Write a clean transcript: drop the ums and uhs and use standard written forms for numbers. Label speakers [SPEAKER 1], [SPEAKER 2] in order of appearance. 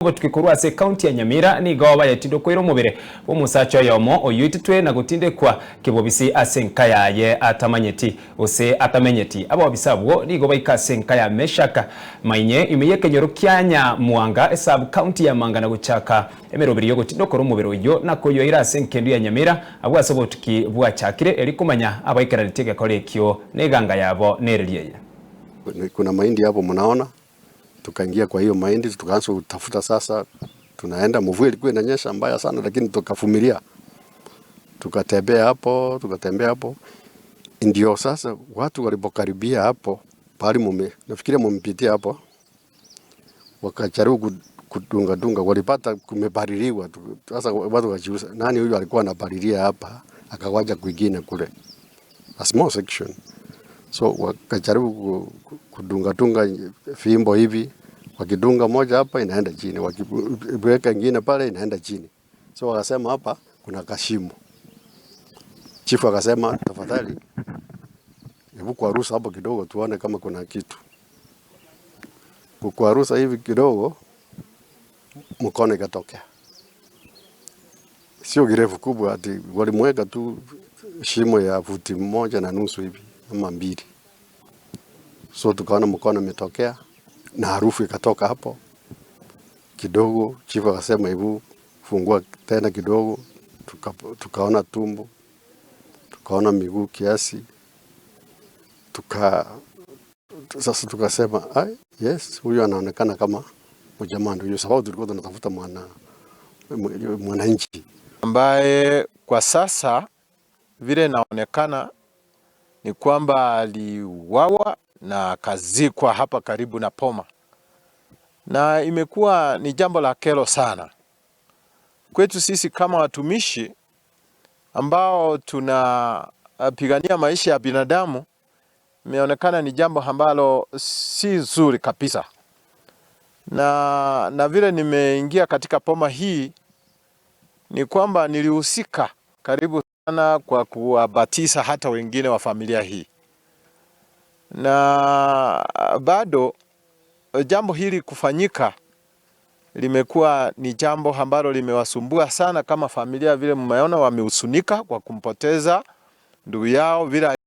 [SPEAKER 1] Obotuki korwa ase ekaunti ya Nyamira nigo bayetindokoire omobere bw'omosacha oyomo oyoitetwe na gotindekwa kebobisi ase enka yaye atamanyeti gose atamenyeti. Abobisa abwo nigo baika ase enka ya Meshak Mainye ime y'ekenyoro kia Nyamwanga esub-county ya Manga na gochaka emeroberi y'ogotindokora omobere oyio na koyoira ase enkendu ya Nyamira abwo ase obotuki bwachakire erio komanya abaikeranetie egekora ekio na eganga yabo nereri eye.
[SPEAKER 2] Kuna mahindi hapo mnaona, tukaingia kwa hiyo mahindi tukaanza kutafuta sasa, tunaenda mvua ilikuwa inanyesha mbaya sana, lakini tukavumilia, tukatembea hapo, tukatembea hapo, ndio sasa watu walipokaribia hapo pahali mume, nafikiria mumpitia hapo, wakajaribu kudunga dunga, walipata kumepaliliwa. Sasa watu wakajiuliza, nani huyu alikuwa anapalilia hapa akawacha kwingine kule, a small section. So wakajaribu kudunga dunga fimbo hivi, wakidunga moja hapa inaenda chini, wakiweka ingine pale inaenda chini. So wakasema hapa kuna kashimo. Chifu akasema tafadhali, hebu kwarusa hapo kidogo tuone kama kuna kitu. Kukwarusa hivi kidogo, mkono ikatokea, sio kirefu kubwa, ati walimweka tu shimo ya futi 1.5 hivi ama 2. So tukaona mkono imetokea na harufu ikatoka hapo kidogo. Chifu akasema hebu fungua tena kidogo, tukaona tumbo, tukaona miguu kiasi, sasa tukasema ai, yes, huyu anaonekana kama mjamaa ndio, sababu tulikuwa tunatafuta mwananchi
[SPEAKER 3] ambaye kwa sasa vile inaonekana ni kwamba aliuawa na akazikwa hapa karibu na Poma, na imekuwa ni jambo la kero sana kwetu sisi kama watumishi ambao tunapigania maisha ya binadamu. Imeonekana ni jambo ambalo si zuri kabisa, na vile nimeingia katika poma hii ni kwamba nilihusika karibu sana kwa kuwabatiza hata wengine wa familia hii, na bado jambo hili kufanyika limekuwa ni jambo ambalo limewasumbua sana kama familia, vile mmeona wamehuzunika kwa kumpoteza ndugu yao vile.